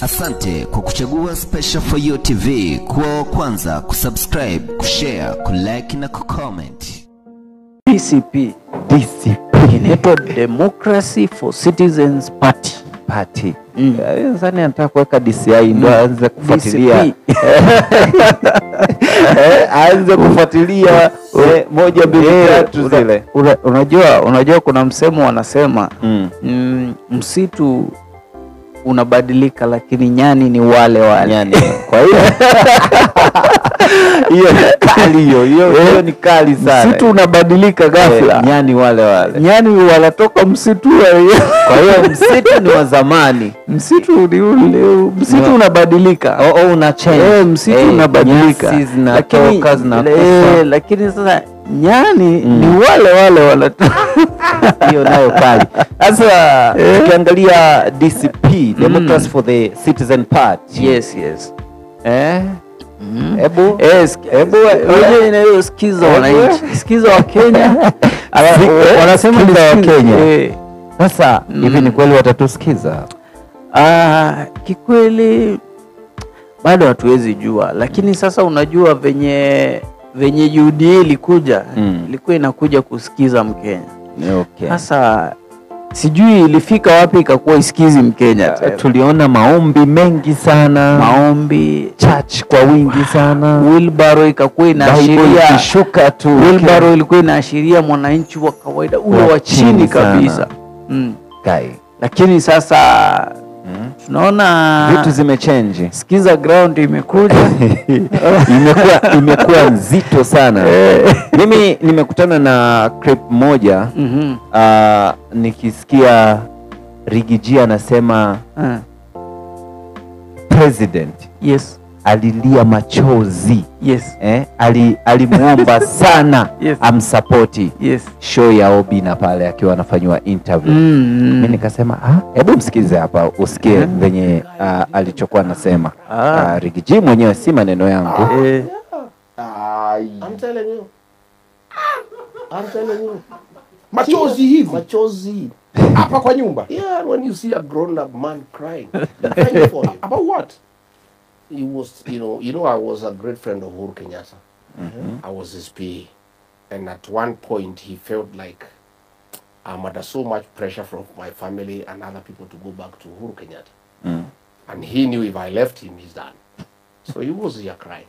Asante kwa kuchagua Special For You TV kuwa wa kwanza kusubscribe, kushare, kulike na kucomment. DCP. DCP inaitwa Democracy for Citizens Party. Party. Sasa nataka kuweka DCI ndio aanze kufuatilia. Aanze kufuatilia 1 2 3 zile. Unajua kuna msemo wanasema msitu unabadilika lakini nyani ni wale wale. Nyani. Kwa hiyo hiyo kali hiyo ni kali sana. Msitu unabadilika ghafla. Nyani wale wale. Nyani wanatoka msitu. Kwa hiyo msitu ni wa zamani. Msitu ni ule, msitu unabadilika. Oh, una change. Msitu unabadilika. Nyasi zinatoka zinakufa. Lakini sasa nyani ni wale wale wanatoka. Hiyo nayo kali. Sasa tukiangalia DCP, Democracy for the Citizen Party. Yes, yes. Ebu wewe inayosikiza wananchi, sikiza wa Kenya. Wanasema ni wa Kenya. Sasa hivi ni kweli watatusikiza? Kikweli bado hatuwezi jua, lakini sasa unajua venye UDA ilikuja, ilikuwa inakuja kusikiza Mkenya. Okay. Sasa sijui ilifika wapi ikakuwa isikizi Mkenya. Tuliona maombi mengi sana. Maombi church kwa wingi sana. Wheelbarrow ikakuwa inaashiria ishuka tu. Wheelbarrow ilikuwa inaashiria mwananchi wa kawaida ule wa chini kabisa. Kai. Lakini sasa tunaona vitu zimechange. Sikiza ground imekuja. Imekuwa nzito sana. Mimi nimekutana na clip moja nikisikia Rigiji anasema president yes alilia machozi. Yes. Alimuomba sana yes, amsupporti. Yes. Show ya Obina pale akiwa anafanywa interview. Mimi nikasema hebu msikize hapa usikie venye alichokuwa anasema. Rigiji mwenyewe, si maneno yangu. I'm telling you. I'm telling you. Machozi hivi. Machozi. Hapa kwa nyumba. Yeah, when you see a grown up man crying. Crying for you. About what? He was, you know, I was a great friend of Uhuru Kenyatta. I was his PA. And at one point, he felt like I'm under so much pressure from my family and other people to go back to Uhuru Kenyatta. And he knew if I left him, he's done. So he was here crying.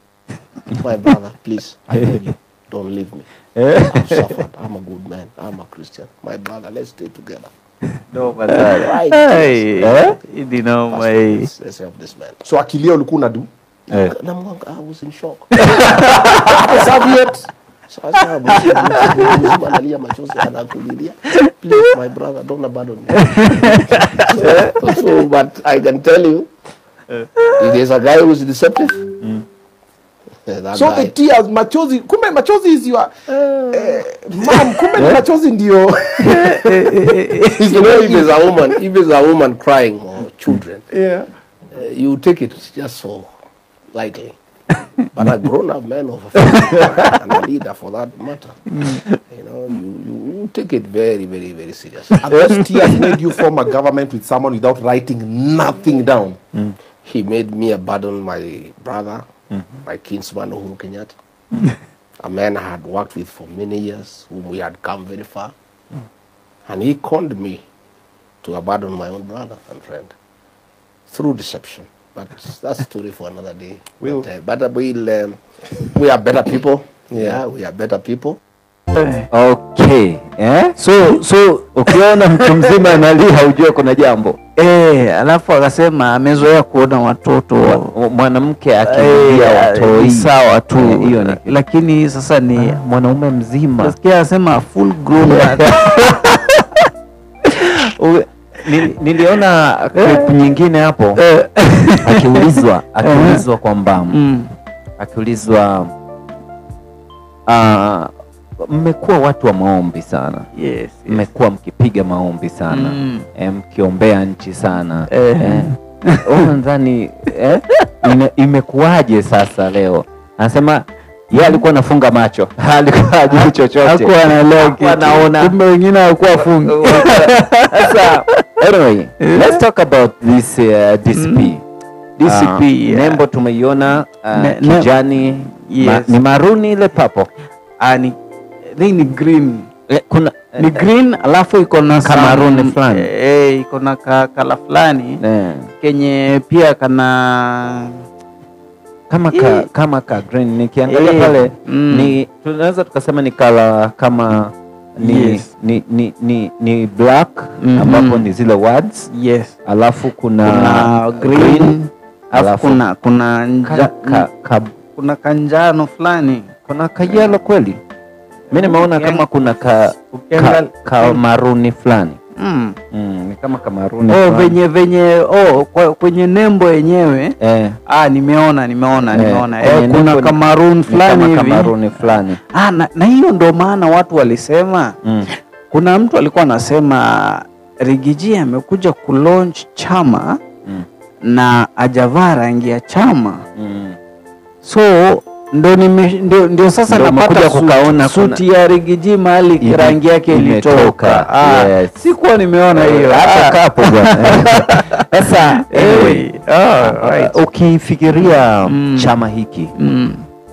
My brother, please, I beg you, don't leave me. I've suffered. I'm a good man. I'm a Christian. My brother, let's stay together. No, but right. Hey, you know my. Let's help this man. So akilia ulikuwa unadu? I was in shock. Sasa analia machozi anakulilia. Please, my brother, don't abandon me. So, but I can tell you, if there's a guy who's deceptive. So the tears, machozi, kumbe machozi is your mom, kumbe machozi ndio. You know, if there's a woman crying or children, yeah, you take it just so lightly. But a grown-up man of a family and a leader for that matter, you know, you take it very, very, very seriously. And those tears made you form a government with someone without writing nothing down. He made me abandon my brother, my kinsman Uhuru Kenyatta, a man I had worked with for many years, whom we had come very far. And he conned me to abandon my own brother and friend through deception. But that's a story for another day. But we are better people. Yeah, we are better people. Okay. So ukiona mtu mzima analia ujue kuna jambo. Alafu akasema amezoea kuona watoto mwanamke akilia watoi sawa tu hiyo ni, lakini sasa ni mwanaume mzima. Nasikia anasema full grown man. Niliona clip nyingine hapo akiulizwa kwamba akiulizwa mmekuwa watu wa maombi sana. Yes, yes. Mmekuwa mkipiga maombi sana. Mkiombea nchi sana. Nadhani imekuwaje sasa leo? Anasema yeye alikuwa anafunga macho. Alikuwa hajui chochote. Hakuwa anaelewa kitu. Anaona. Kumbe wengine hawakuwa funga. Sasa anyway, let's talk about this DCP. DCP, yeah. Nembo tumeiona kijani, yes. Ni maruni ile papo. Ni green. Kuna ni green alafu iko na kamaruni fulani. Iko na kala fulani kenye pia kana kama kama ka green nikiangalia pale ni tunaweza tukasema ni kala kama ni, yes. ni black ambapo ni zile words. Yes. Alafu kuna green, alafu kuna kuna kanjano fulani, kuna kayelo kweli. Mimi nimeona kama kuna ka maruni fulani. Ni kama kamaruni. Venye kwenye nembo yenyewe. Nimeona. Kuna kamaruni fulani hivi. Kamaruni fulani. Na hiyo ndio maana watu walisema. Kuna mtu alikuwa anasema Rigiji amekuja kulaunch chama na hajavaa rangi ya chama. So ndio sasa napata kukaona suti ya Rigiji mahali rangi yake ilitoka. Yes. Sikuwa nimeona hiyo. Hapo kapo bwana. Sasa anyway, right. Ukifikiria chama hiki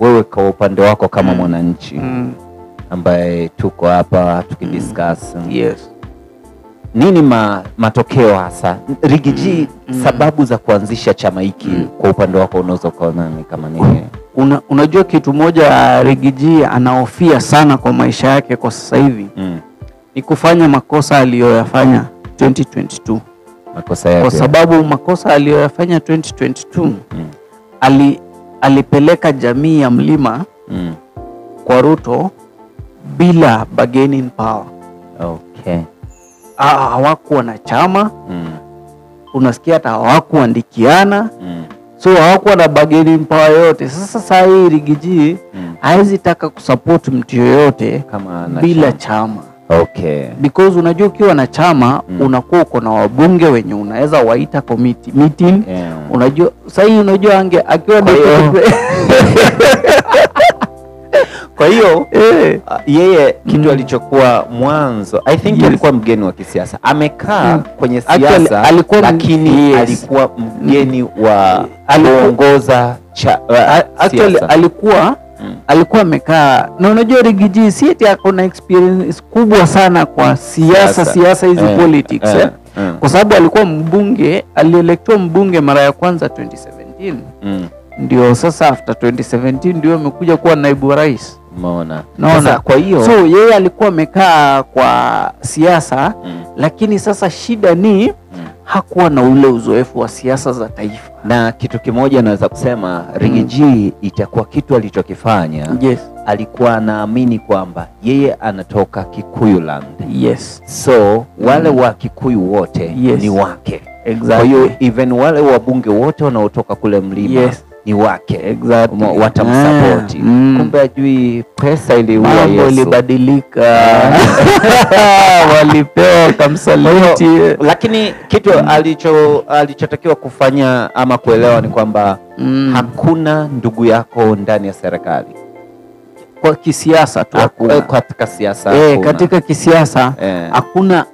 wewe kwa upande wako kama mwananchi ambaye tuko hapa tukidiscuss. Yes. Nini matokeo hasa Rigiji, sababu za kuanzisha chama hiki kwa upande wako unaweza kuona ni kama nini? Unajua kitu moja Rigiji anahofia sana kwa maisha yake kwa sasa hivi ni kufanya makosa aliyoyafanya 2022. Makosa yake. Kwa sababu makosa aliyoyafanya 2022 alipeleka jamii ya mlima kwa Ruto bila bargaining power. Okay. Hawakuwa na chama. Unasikia hata hawakuandikiana. So hawakuwa na bargaining power yote. Sasa hii Rigiji hawezi taka kusupport mtu yoyote kama bila chama. Okay. Because unajua ukiwa na chama unakuwa uko na wabunge wenye unaweza waita committee meeting. Yeah. Unajua sasa hii unajua ange akiwa Kwa hiyo yeye kitu alichokuwa mwanzo, I think alikuwa mgeni wa kisiasa. Amekaa kwenye siasa alikuwa lakini alikuwa mgeni wa kuongoza actually alikuwa alikuwa amekaa. Na unajua Rigiji si eti ako na experience kubwa sana kwa siasa hizi politics Kwa sababu alikuwa mbunge, alielektiwa mbunge mara ya kwanza 2017. Ndio sasa after 2017 ndio amekuja kuwa naibu rais. Umeona. Sasa kwa hiyo so yeye alikuwa amekaa kwa siasa lakini sasa shida ni hakuwa na ule uzoefu wa siasa za taifa. Na kitu kimoja naweza kusema Rigiji itakuwa kitu alichokifanya. Yes. Alikuwa anaamini kwamba yeye anatoka Kikuyu land. Yes. So wale wa Kikuyu wote ni wake. Exactly. Kwa hiyo even wale wabunge wote wanaotoka kule mlima ni wake. Exactly. Watamsupport. Kumbe ajui pesa iliua Yesu. Mambo ilibadilika. Walipewa kamsaliti. Lakini kitu alichotakiwa kufanya ama kuelewa ni kwamba hakuna ndugu yako ndani ya serikali. Kwa kisiasa tu hakuna. Katika siasa hakuna. Katika kisiasa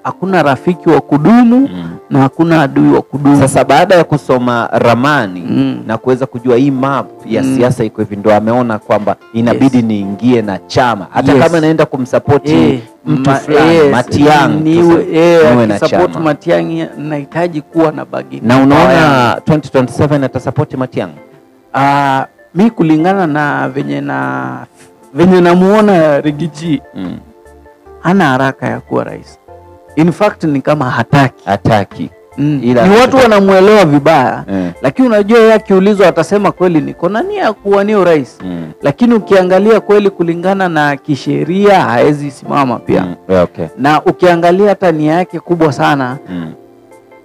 hakuna rafiki wa kudumu na hakuna adui wa kudumu. Sasa baada ya kusoma ramani na kuweza kujua hii map ya siasa iko hivi, ndo ameona kwamba inabidi niingie na chama hata kama naenda kumsupport mtu fulani Matiang'i, niwe na support Matiang'i, nahitaji kuwa na bargaining. Na unaona 2027 atasupport Matiang'i? Mi kulingana na venye namuona Rigiji hana haraka ya kuwa rais. In fact ni kama hataki. Ila ni watu wanamuelewa vibaya. Lakini unajua yeye akiulizwa atasema kweli niko na nia ya kuwania urais. Lakini ukiangalia kweli kulingana na kisheria haezi simama pia. Okay. Na ukiangalia hata nia yake kubwa sana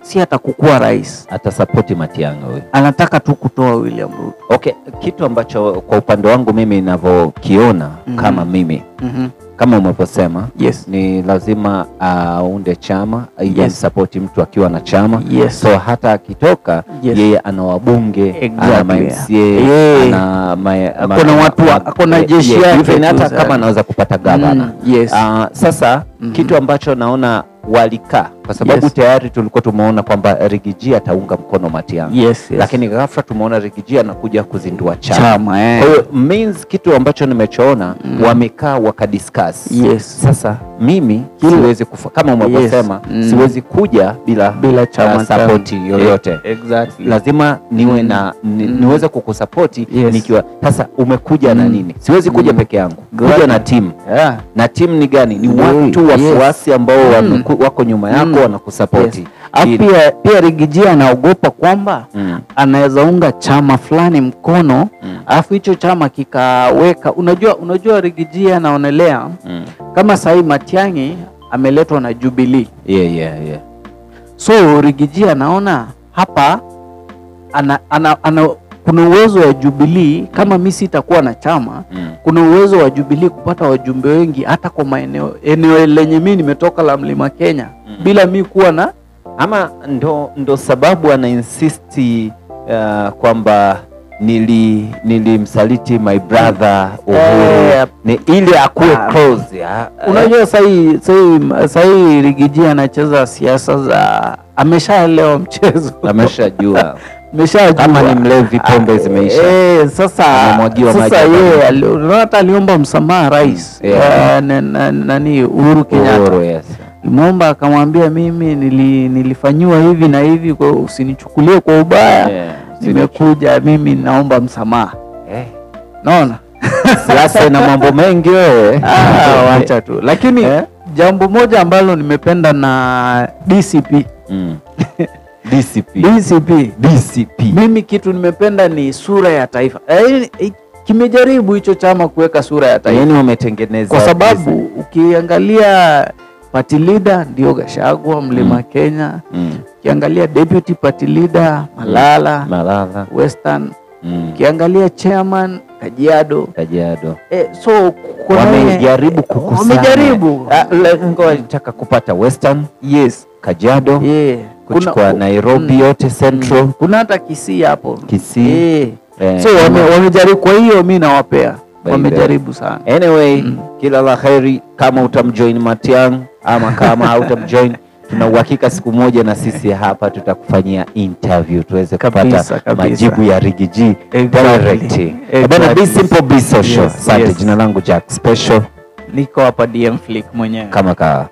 si hata kukua rais. Atasapoti Matiang'i huyo. Anataka tu kutoa William Ruto. Okay, kitu ambacho kwa upande wangu mimi ninavyokiona kama mimi kama umeposema ni lazima aunde chama, support mtu akiwa na chama. So hata akitoka yeye ana wabunge, ana MCA, ana kuna watu, kuna jeshi yake, hata kama anaweza kupata gavana. Sasa kitu ambacho naona walikaa Kwa sababu tayari tulikuwa tumeona kwamba Riggy G ataunga mkono Matiang'i. Lakini ghafla tumeona Riggy G anakuja kuzindua chama. Kwa hiyo means kitu ambacho nimechoona wamekaa wakadiscuss. Sasa mimi siwezi kama unavyosema siwezi kuja bila chama support yoyote. Exactly. Lazima niwe na niweze kukusupport nikiwa sasa umekuja na nini? Siwezi kuja peke yangu. Kuja na team. Na team ni gani? Ni watu wafuasi ambao wako nyuma yako wanakusupport. Pia Riggy G anaogopa kwamba anaweza unga chama fulani mkono alafu hicho chama kikaweka. Unajua Riggy G anaonelea kama sahi Matiang'i ameletwa na Jubilee. So Riggy G anaona hapa ana kuna uwezo wa Jubilee kama mimi sitakuwa na chama, kuna uwezo wa Jubilee kupata wajumbe wengi hata kwa maeneo eneo lenye mimi nimetoka la Mlima Kenya bila mimi kuwa na ama ndo sababu ana insist kwamba nilimsaliti my brother Uhuru ni ili akuwe close. Unajua sahi Riggy G anacheza siasa za ameshaelewa mchezo. Ameshajua. Kama ni mlevi pombe zimeisha. Sasa yeye hata aliomba msamaha rais nani Uhuru Kenyatta. Uhuru, yes. Alimuomba akamwambia mimi nilifanyiwa hivi na hivi, kwa usinichukulie kwa ubaya. Nimekuja mimi naomba msamaha. Naona siasa ina mambo mengi wewe. Wacha tu. Lakini jambo moja ambalo nimependa na DCP. DCP. Mimi kitu nimependa ni sura ya taifa. Kimejaribu hicho chama kuweka sura ya taifa. Yaani wametengeneza. Kwa sababu ukiangalia party leader ndio Gachagua Mlima Kenya. Ukiangalia deputy party leader Malala Western. Ukiangalia chairman Kajiado. So wamejaribu kukusanya. Wamejaribu. Lengo nataka kupata Western. Yes. Kajiado. Kuchukua Nairobi yote Central. Kuna hata Kisii hapo. Kisii. So wamejaribu, kwa hiyo mimi nawapea. Wamejaribu sana. Anyway, kila la kheri kama utamjoin Matiang'i ama kama hautamjoin, tuna uhakika siku moja na sisi hapa tutakufanyia interview tuweze kupata majibu ya Riggy G direct. Bana, be simple, be social. Asante. Jina langu Jack Special. Niko hapa DM Flick mwenyewe. Kama kawa.